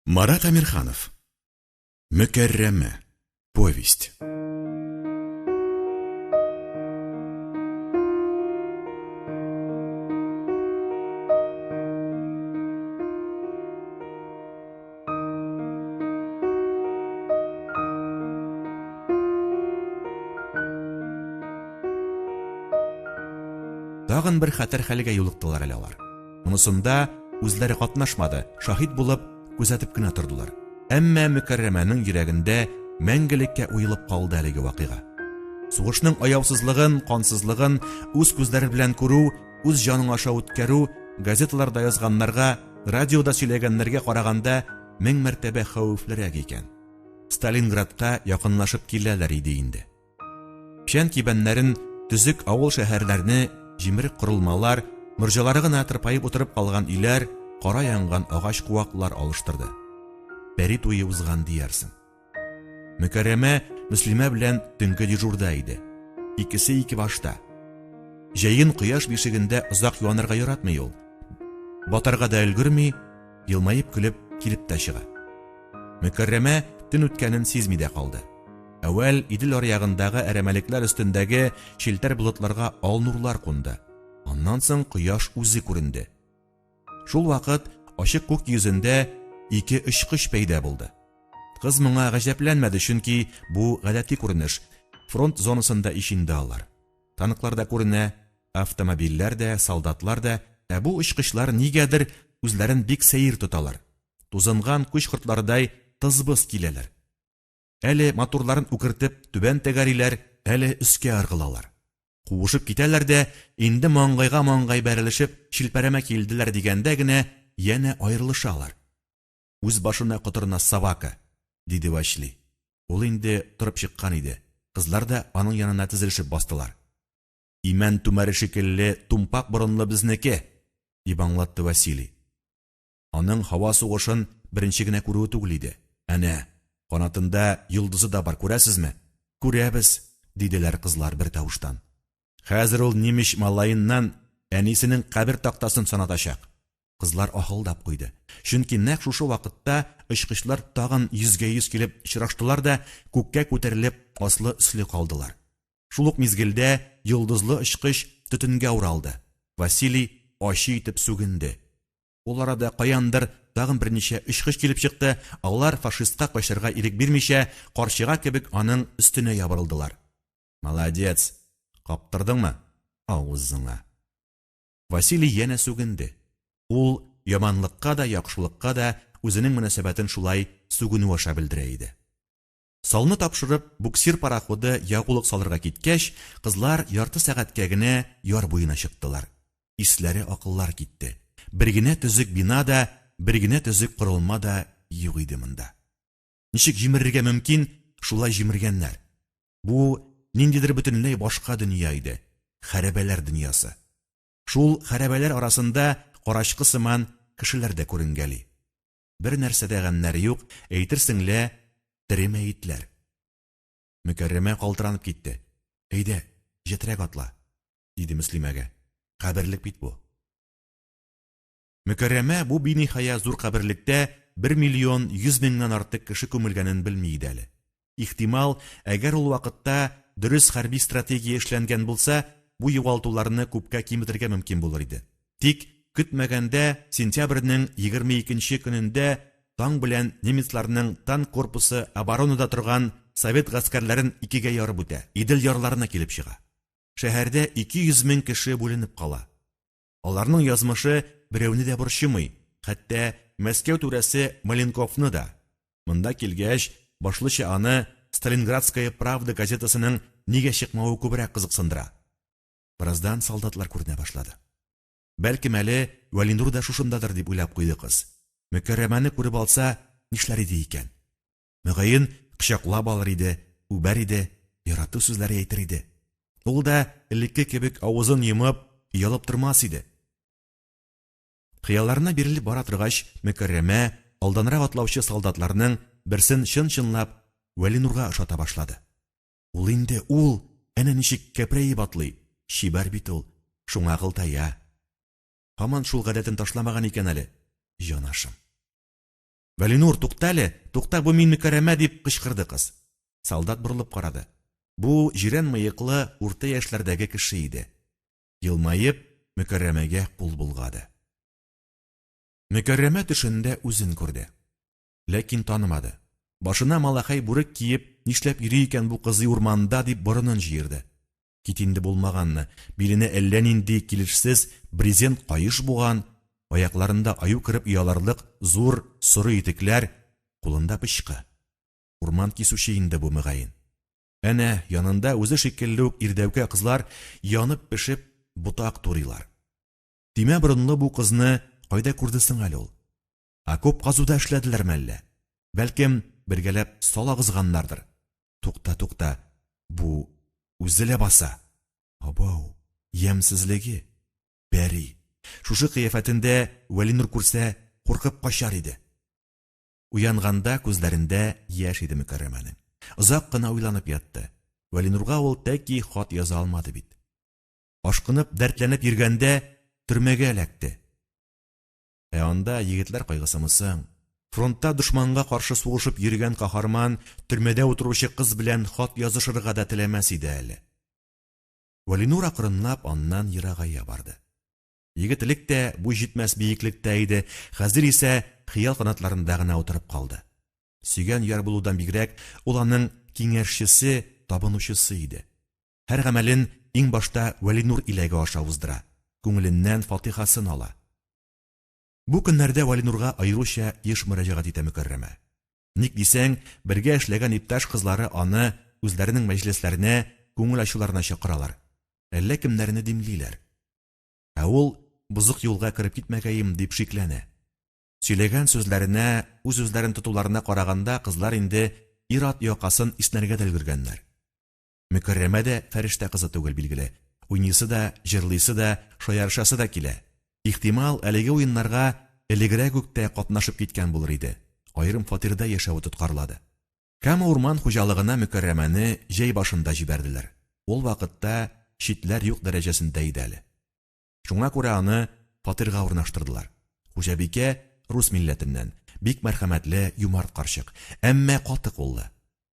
Марат Әмирханов. Мөкәррәмә. Повесть. Тагын бер хәтәр хәлгә юлыктылар әле алар. Монысында үзләре катнашмады, шаһит булып, күзәтеп кенә тордылар. Әмма Мөкәррәмәнең йөрәгендә мәңгелеккә уелып калды әлеге вакыйга. Сугышның аяусызлыгын, кансызлыгын үз күзләре белән күрү, үз җаның аша үткәрү газеталарда язганнарга, радиода сөйләгәннәргә караганда мең мәртәбә хәвефлерәк икән. Сталинградка якынлашып киләләр иде инде. Печән кибәннәрен, төзек авыл-шәһәрләрне җимерек корылмалар, морҗалары гына тырпаеп утырып калган өйләр, кара янган агач-куаклар алыштырды. Пәри туе узган диярсең. Мөкәррәмә Мөслимә белән төнге дежурда иде. Икесе ике башта. Җәен кояш бишегендә озак юанырга яратмый ул. Батарга да өлгерми, елмаеп көлеп килеп тә чыга. Мөкәррәмә төн үткәнен сизми дә калды. Әүвәл Идел аръягындагы әрәмәлекләр өстендәге челтәр болытларга ал нурлар кунды. Аннан соң кояш үзе күренде. Шул вакыт ачык күк йөзендә ике очкыч пәйда булды. Кыз моңа гаҗәпләнмәде, чөнки бу гадәти күренеш. Фронт зонасында ич инде алар. Танклар да күренә, автомобильләр дә, солдатлар да, ә бу очкычлар нигәдер үзләрен бик сәер тоталар. Тузынган күч кортларыдай тыз-быз киләләр. Әле моторларын үкертеп түбән тәгәриләр, әле өскә ыргылалар. Куышып китәләр дә, инде маңгайга-маңгай бәрелешеп челпәрәмә килделәр дигәндә генә янә аерылышалар. Үз башына котырына собака, диде Вәчли. Ул инде торып чыккан иде, кызлар да аның янына тезелешеп бастылар. Имән түмәре шикелле тумпак борынлы безнеке, дип аңлатты Василий. Аның һава сугышын беренче генә күрүе түгел иде. Әнә, канатында йолдызы да бар, күрәсезме? Күрәбез, диделәр кызлар бертавыштан. Хәзер ул немец малаеннан әнисенең кабер тактасын санатачак. Кызлар ахылдап куйды. Чөнки нәкъ шушы вакытта очкычлар тагын йөзгә-йөз килеп очраштылар да, күккә күтәрелеп, аслы-өсле калдылар. Шул ук мизгелдә йолдызлы очкыч төтенгә уралды. Василий ачы итеп сүгенде. Ул арада каяндыр тагын берничә очкыч килеп чыкты, алар фашистка качарга ирек бирмичә, карчыга кебек аның өстенә ябырылдылар. Молодец! Каптырдыңмы? Авызыңа! Василий янә сүгенде. Ул яманлыкка да, яхшылыкка да үзенең мөнәсәбәтен шулай сүгенү аша белдерә иде. Салны тапшырып, буксир пароходы ягулык салырга киткәч, кызлар ярты сәгатькә генә яр буена чыктылар. Исләре акыллар китте. Бер генә төзек бина да, бер генә төзек корылма да юк иде монда. Ничек җимерергә мөмкин, шулай җимергәннәр. Бу ниндидер бөтенләй башка дөнья иде, хәрабәләр дөньясы. Шул хәрабәләр арасында карачкы сыман кешеләр дә күренгәли. Бер нәрсә дә гамьнәре юк, әйтерсең лә, тере мәетләр. Мөкәррәмә калтыранып китте. Әйдә, җетрәк атла, диде Мөслимәгә. Каберлек бит бу. Мөкәррәмә бу биниһая зур каберлектә бер миллион йөз меңнән артык кеше күмелгәнен белми иде әле. Ихтимал, әгәр ул вакытта дөрес хәрби стратегия эшләнгән булса, бу югалтуларны күпкә киметергә мөмкин булыр иде. Тик, көтмәгәндә, сентябрьнең 22 нче көнендә таң белән немецларның танк корпусы оборонада торган совет гаскәрләрен икегә ярып үтә, Идел ярларына килеп чыга. Шәһәрдә 200 мең кеше бүленеп кала. Аларның язмышы берәүне дә борчымый, хәтта Мәскәү түрәсе Маленковны да. Монда килгәч, башлыча аны Сталинградская правда газетасының нигә чыкмавы күбрәк кызыксындыра. Бераздан солдатлар күренә башлады. Бәлкем әле Вәлинур да шушындадыр дип уйлап куйды кыз. Мөкәррәмәне күреп алса, нишләр иде икән? Мөгаен, кочаклап алыр иде, үбәр иде, ярату сүзләре әйтер иде. Ул да элекке кебек авызын йомып, оялып тормас иде. Хыялларына бирелеп бара торгач, Мөкәррәмә алданрак атлаучы солдатларның берсен чын-чынлап Вәлинурга ошата башлады. Ул инде ул, әнә ничек кәпрәеп атлый, чибәр бит ул, шуңа кылтая. Һаман шул гадәтен ташламаган икән әле, җанашым. Вәлинур, тукта әле, тукта, бу мин Мөкәррәмә, дип кычкырды кыз. Солдат борылып карады. Бу җирән мыеклы, урта яшьләрдәге кеше иде. Елмаеп, Мөкәррәмәгә кул болгады. Мөкәррәмә төшендә үзен күрде. Ләкин танымады. Башына малахай бүрек киеп, нишләп йөри икән бу кызый урманда, дип борынын җыерды. Кит инде булмаганны, биленә әллә нинди килешсез брезент каеш буган, аякларында аю кереп ояларлык зур соры итекләр, кулында пычкы. Урман кисүче инде бу, мөгаен. Әнә, янында үзе шикелле үк ирдәүкә кызлар янып-пешеп ботак турыйлар. Төймә борынлы бу кызны кайда күрде соң әле ул? Окоп казуда эшләделәрме әллә? Бәлкем, бергәләп сал агызганнардыр? Тукта, тукта, бу үзе ләбаса! Абау, ямьсезлеге! Пәри! Шушы кыяфәтендә Вәлинур күрсә, куркып качар иде. Уянганда күзләрендә яшь иде Мөкәррәмәнең. Озак кына уйланып ятты. Вәлинурга ул тәки хат яза алмады бит. Ашкынып, дәртләнеп йөргәндә төрмәгә эләкте. Ә анда егетләр кайгысымы соң? Фронтта дошманга каршы сугышып йөргән каһарман төрмәдә утыручы кыз белән хат язышырга да теләмәс иде әле. Вәлинур акрынлап аннан ерагая барды. Егет элек тә буй җитмәс биеклектә иде, хәзер исә хыял канатларында гына утырып калды. Сөйгән яр булудан бигрәк, ул аның киңәшчесе, табынучысы иде. Һәр гамәлен иң башта Вәлинур иләге аша уздыра, күңеленнән фатихасын ала. Бу көннәрдә Вәлинурга аеруча еш мөрәҗәгать итә Мөкәррәмә. Ник дисәң, бергә эшләгән иптәш кызлары аны үзләренең мәҗлесләренә, күңел ачуларына чакыралар. Әллә кемнәрне димлиләр. Ә ул, бозык юлга кереп китмәгәем, дип шикләнә. Сөйләгән сүзләренә, үз-үзләрен тотуларына караганда, кызлар инде ир-ат якасын иснәргә дә өлгергәннәр. Мөкәррәмә дә фәрештә кызы түгел, билгеле. Уйныйсы да, җырлыйсы да, шаярышасы да килә. Ихтимал, әлеге уеннарга элегрәк үк тә катнашып киткән булыр иде, аерым фатирда яшәве тоткарлады. Кама урман хуҗалыгына Мөкәррәмәне җәй башында җибәрделәр. Ул вакытта читләр юк дәрәҗәсендә иде әле. Шуңа күрә аны фатирга урнаштырдылар. Хуҗабикә рус милләтеннән, бик мәрхәмәтле, юмарт карчык, әмма каты куллы.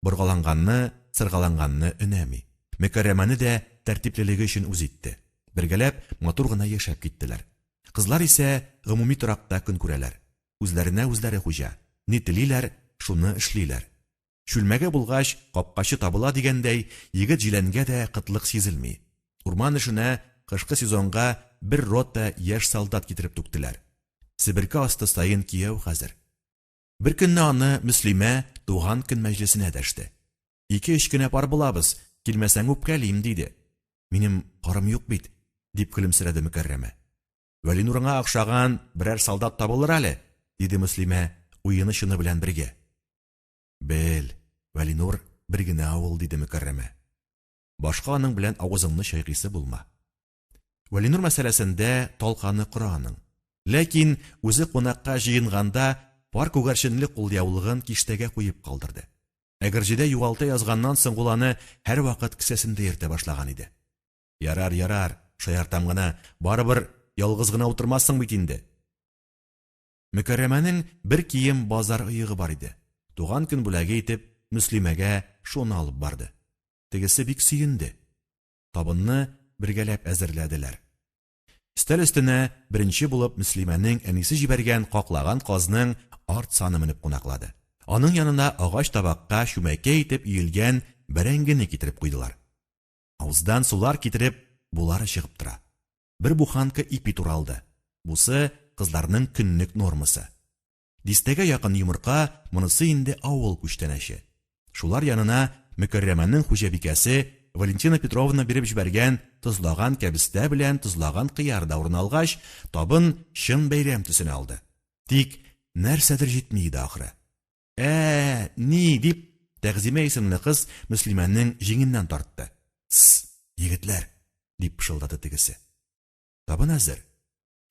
Боргаланганны, сыргаланганны өнәми. Мөкәррәмәне дә тәртиплелеге өчен үз итте. Бергәләп матур гына яшәп киттеләр. Кызлар исә гомуми торакта көн күрәләр. Үзләренә үзләре хуҗа. Ни телиләр, шуны эшлиләр. Чүлмәге булгач, капкачы табыла дигәндәй, егет-җиләнгә дә кытлык сизелми. Урман эшенә кышкы сезонга бер рота яшь солдат китереп түктеләр. Себерке асты саен кияү хәзер. Беркөнне аны Мөслимә туган көн мәҗлесенә дәште. Ике-өч кенә пар булабыз, килмәсәң үпкәлим, диде. Минем парым юк бит, дип көлемсерәде Мөкәррәмә. Вәлинурыңа охшаган берәр солдат табылыр әле, диде Мөслимә, уены-чыны белән бергә. Бел, Вәлинур бер генә авыл, диде Мөкәррәмә. Башка аның белән авызыңны чайкыйсы булма. Вәлинур мәсьәләсендә талканы кора аның. Ләкин үзе кунакка җыенганда пар күгәрченле кулъяулыгын киштәгә куеп калдырды. Әгерҗедә югалта язганнан соң ул аны һәрвакыт кесәсендә йөртә башлаган иде. Ярар, ярар, шаяртам гына, барыбер ялгыз гына утырмассың бит инде. Мөкәррәмәнең бер кием базар оегы бар иде. Туган көн бүләге итеп, Мөслимәгә шуны алып барды. Тегесе бик сөенде. Табынны бергәләп әзерләделәр. Өстәл өстенә беренче булып Мөслимәнең әнисе җибәргән каклаган казның арт саны менеп кунаклады. Аның янына агач табакка чүмәкәй итеп өелгән бәрәңгене китереп куйдылар. Авыздан сулар китереп, булары чыгып тора. Бер буханка ипи туралды. Бусы, кызларның көнлек нормасы. Дистәгә якын йомырка, монысы инде авыл күчтәнәче. Шулар янына Мөкәррәмәнең хуҗабикәсе Валентина Петровна биреп җибәргән тозлаган кәбестә белән тозлаган кыяр да урын алгач, табын чын бәйрәм төсен алды. Тик нәрсәдер җитми иде ахры. Ә, ни, дип, Тәгъзимә исемле кыз Мөслимәнең җиңеннән тартты. Тсс, егетләр, дип пышылдады тегесе. Табын әзер.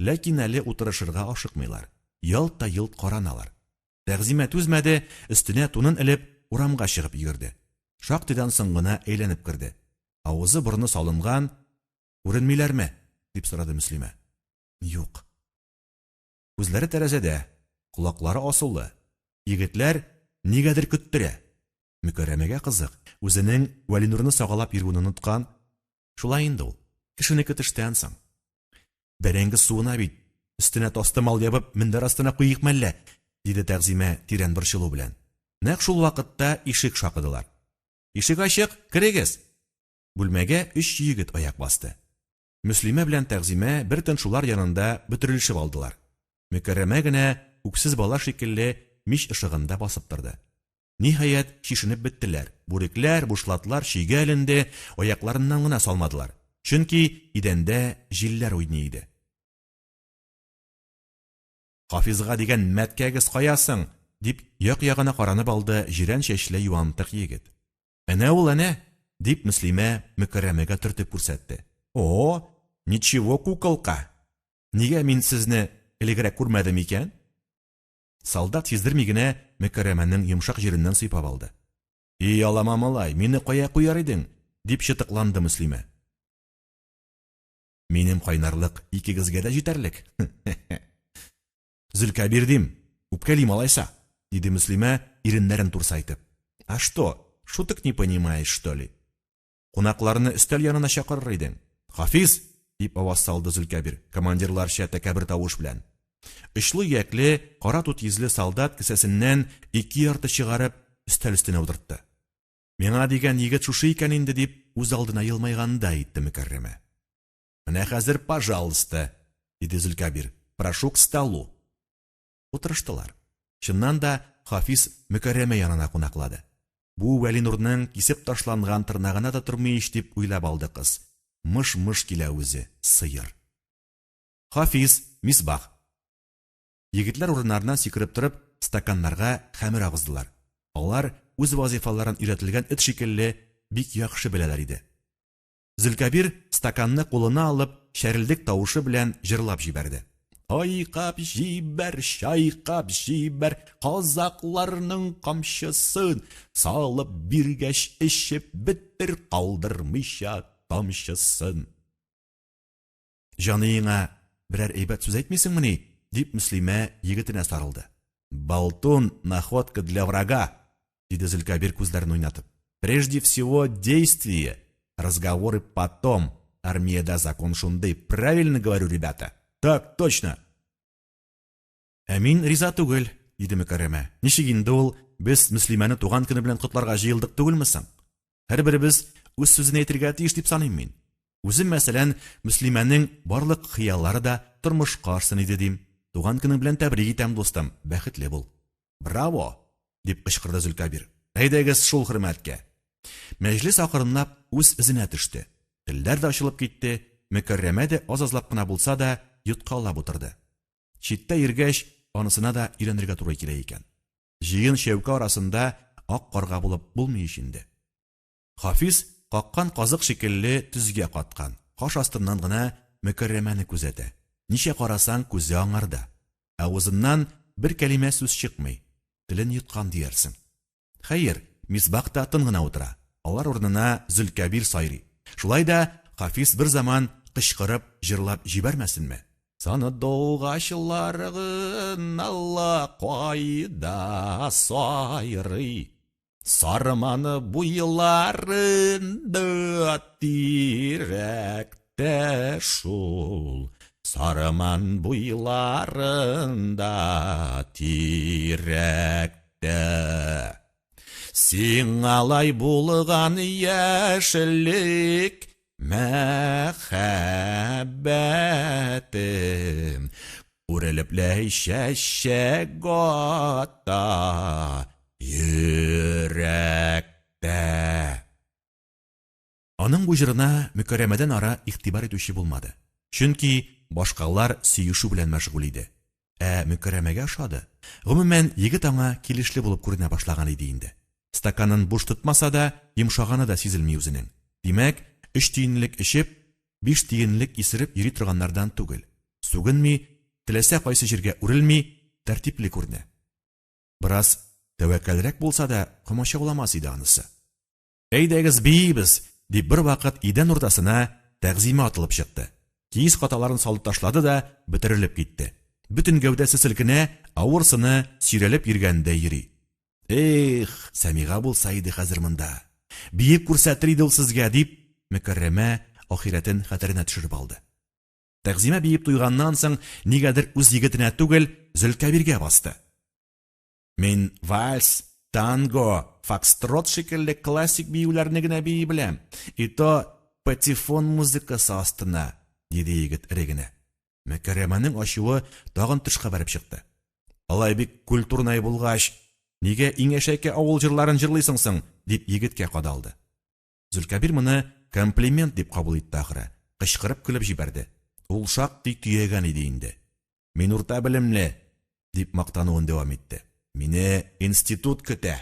Ләкин әле утырышырга ашыкмыйлар. Ялт та йолт караналар. Тәгъзимә түзмәде, өстенә тунын элеп, урамга чыгып йөгерде. Шактыйдан соң гына әйләнеп керде. Авызы-борыны салынган, Күренмиләрме? дип сорады Мөслимә. Юк. Күзләре тәрәзәдә, колаклары асулы. Егетләр нигәдер көттерә. Мөкәррәмәгә кызык, үзенең Вәлинурны сагалап йөрүен оныткан. Шулай инде ул, кешенеке төштән соң. Бәрәңге суына бит, өстенә тастымал ябып, мендәр астына куйыйк мәллә? диде Тәгъзимә тирән борчылу белән. Нәкъ шул вакытта ишек шакыдылар. Ишек ачык, керегез! Бүлмәгә өч егет аяк басты. Мөслимә белән Тәгъзимә бер тын шулар янында бөтерелешеп алдылар. Мөкәррәмә генә, үксез бала шикелле, мич ышыгында басып торды. Ниһаять, чишенеп беттеләр, бүрекләр, бушлатлар чөйгә эленде, аякларыннан гына салмадылар, чөнки идәндә җилләр уйный иде. Хафизга дигән мәткәгез кая соң? дип, як-ягына каранып алды җирән чәчле юантык егет. Әнә ул, әнә! дип, Мөслимә Мөкәррәмәгә төртеп күрсәтте. О, ничего, куколка! Нигә мин сезне элегрәк күрмәдем икән? Солдат сиздерми генә Мөкәррәмәнең йомшак җиреннән сыйпап алды. И, алама малай, мине кая куяр идең? дип чытыкланды Мөслимә. Минем кайнарлык икегезгә дә җитәрлек. Зөлкәбир дим, үпкәлим алайса, диде Мөслимә, иреннәрен турсайтып. А что, шуток не понимаешь, что ли? Кунакларны өстәл янына чакырыр идең. Хафиз! дип аваз салды Зөлкәбир, командирларча тәкәббер тавыш белән. Очлы иякле, кара тут йөзле солдат кесәсеннән ике ярты чыгарып, өстәл өстенә утыртты. Миңа дигән егет шушы икән инде, дип, үз алдына елмайгандай итте Мөкәррәмә. Менә хәзер, пожалуйста, диде Зөлкәбир, прошу к столу. Утырыштылар. Чыннан да, Хафиз Мөкәррәмә янына кунаклады. Бу Вәлинурның кисеп ташланган тырнагына да тормый ич, дип уйлап алды кыз. Мыш-мыш килә үзе, сыер. Хафиз, Мисбах. Егетләр урыннарыннан сикереп торып, стаканнарга хәмер агыздылар. Алар үз вазыйфаларын өйрәтелгән эт шикелле бик яхшы беләләр иде. Зөлкәбир стаканны кулына алып, чәрелдек тавышы белән җырлап җибәрде. Айкап җибәр, чайкап җибәр, казакларның камчысын, салып биргәч эчеп бетер, калдырмыйча тамчысын. Җаныеңа берәр әйбәт сүз әйтмисеңмени? дип Мөслимә егетенә сарылды. Болтун, находка для врага, диде Зөлкәбир күзләрен уйнатып. Прежде всего действие, разговоры потом. Армиядә закон шундый, правильно говорю, ребята? Так точно. Ә мин риза түгел, диде Мөкәррәмә. Ничек инде ул, без Мөслимәне туган көне белән котларга җыелдык түгелме соң? Һәрберебез үз сүзен әйтергә тиеш дип саныйм мин. Үзем, мәсәлән, Мөслимәнең барлык хыяллары да тормышка ашсын иде дим. Туган көнең белән тәбрик итәм, дустым, бәхетле бул. Браво! дип кычкырды Зөлкәбир. Әйдәгез шул хөрмәткә. Мәҗлес акрынлап үз эзенә төште. Телләр дә ачылып китте, Мөкәррәмә дә аз-азлап кына булса да йоткалап утырды. Читтә йөргәч, анысына да өйрәнергә туры килә икән. Җыен чәүкә арасында ак карга булып булмый ич инде. Хафиз каккан казык шикелле төзгә каткан, каш астыннан гына Мөкәррәмәне күзәтә. Ничә карасаң, күзе аңарда. Ә авызыннан бер кәлимә сүз чыкмый, телен йоткан диярсең. Хәер, Мисбах та тын гына утыра. Алар урынына Зөлкәбир сайрый. Шулай да Хафиз берзаман кычкырып җырлап җибәрмәсенме? Сандугачлар гына кайда сайрый? Сарман буйларында тирәктә шул, Сарман буйларында тирәктә. Сиңалай булган яшьлек мәхәббәтем, Үрелеп ләй чәчәк ата йөрәктә. Аның бу җырына Мөкәррәмәдән ара игътибар итүче булмады. Чөнки башкалар сөешү белән мәшгуль иде. Ә Мөкәррәмәгә ошады. Гомумән, егет аңа килешле булып күренә башлаган иде инде. Стаканын буш тотмаса да, йомшаганы да сизелми үзенең. Димәк, өч тиенлек эчеп, биш тиенлек исереп йөри торганнардан түгел. Сүгенми, теләсә кайсы җиргә үрелми, тәртипле күренә. Бераз тәвәккәлрәк булса да, комачауламас иде анысы. Әйдәгез, биибез! дип бервакыт идән уртасына Тәгъзимә атылып чыкты. Киез каталарын салып ташлады да бөтерелеп китте. Бөтен гәүдәсе селкенә, Авыр сыны сөйрәлеп йөргәндәй йөри. Эх, Сәмига булса иде хәзер монда. Биеп күрсәтер иде ул сезгә, дип, Мөкәррәмә ахирәтен хәтеренә төшереп алды. Тәгъзимә биеп туйганнан соң, нигәдер үз егетенә түгел, Зөлкәбиргә басты. Мин вальс, танго, фокстрот шикелле классик биюләрне генә бии беләм. И то патефон музыкасы астына, диде егет эре генә. Мөкәррәмәнең ачуы тагын тышка бәреп чыкты. Алай бик культурнай булгач, нигә иң әшәке авыл җырларын җырлыйсың соң? дип егеткә кадалды. Зөлкәбир моны комплимент дип кабул итте ахры, кычкырып көлеп җибәрде. Ул шактый төягән иде инде. Мин урта белемле, дип мактануын дәвам итте. Мине институт көтә.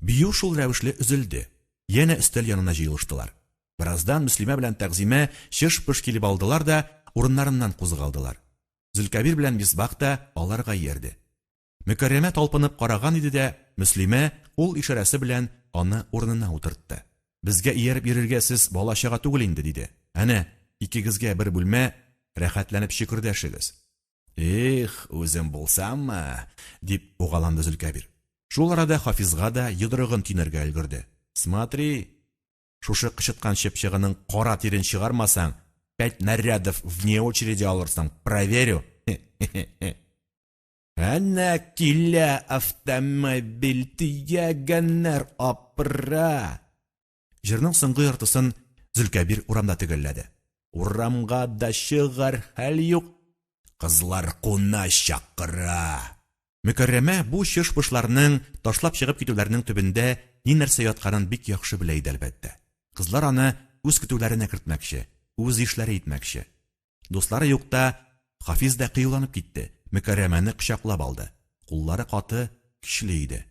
Бию шул рәвешле өзелде. Янә өстәл янына җыелыштылар. Бераздан Мөслимә белән Тәгъзимә чыш-пыш килеп алдылар да урыннарыннан кузгалдылар. Зөлкәбир белән Мисбах та аларга иярде. Мөкәррәмә талпынып караган иде дә, Мөслимә кул ишарәсе белән аны урынына утыртты. Безгә ияреп йөрергә сез бала-чага түгел инде, диде. Әнә, икегезгә бер бүлмә, рәхәтләнеп чөкердәшегез. Эх, үзем булсаммы, дип угаланды Зөлкәбир. Шул арада Хафизга да йодрыгын төйнәргә өлгерде. Смотри, шушы кычыткан чыпчыгының кара тирен чыгармасаң, пять нарядов вне очереди алырсың, проверю. Әнә килә автомобиль төягәннәр апра. Җырның соңгы яртысын Зөлкәбир урамда төгәлләде. Урамга да чыгар хәл юк, кызлар куна чакыра. Мөкәррәмә бу чыш-пышларның, ташлап чыгып китүләрнең төбендә ни-нәрсә ятканын бик яхшы белә иде, әлбәттә. Кызлар аны үз көтүләренә кертмәкче, үз ишләре итмәкче. Дуслары юкта Хафиз да кыюланып китте, Мөкәррәмәне кочаклап алды. Куллары каты, көчле иде.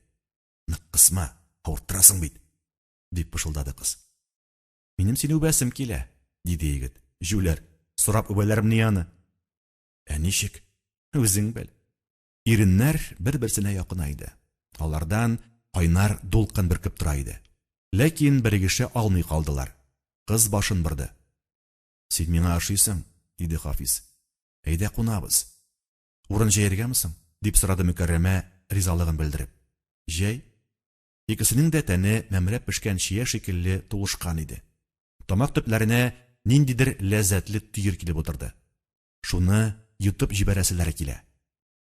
Нык кысма, авырттырасың бит, дип пышылдады кыз. Минем сине үбәсем килә, диде егет. Җүләр, сорап үбәләрмени аны? Ә ничек? Үзең бел. Иреннәр бер-берсенә якынайды. Алардан кайнар дулкын бөркеп тора иде. Ләкин берегешә алмый калдылар. Кыз башын борды. Син миңа ошыйсың, диде Хафиз. Әйдә кунабыз. Урын җәергәме соң? дип сорады Мөкәррәмә, ризалыгын белдереп. Җәй. Икесенең дә тәне мәмрәп пешкән чия шикелле тулышкан иде. Тамак төпләренә ниндидер ләззәтле төер килеп утырды. Шуны йотып җибәрәселәре килә.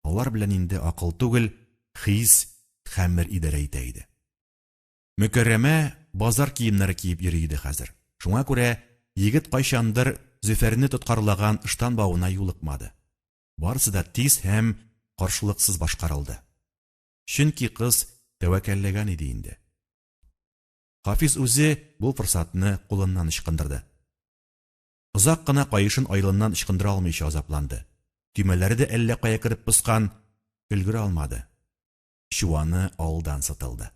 Алар белән инде акыл түгел, хис, хәмер идарә итә иде. Мөкәррәмә базар киемнәре киеп йөри иде хәзер. Шуңа күрә егет кайчандыр Зөфәрне тоткарлаган ыштан бавына юлыкмады. Барысы да тиз һәм каршылыксыз башкарылды. Чөнки кыз тәвәккәлләгән иде инде. Хафиз үзе бу форсатны кулыннан ычкындырды. Озак кына каешын айлыннан ычкындыра алмыйча азапланды. Төймәләре дә әллә кая кереп поскан, өлгерә алмады. Чуаны алдан сытылды.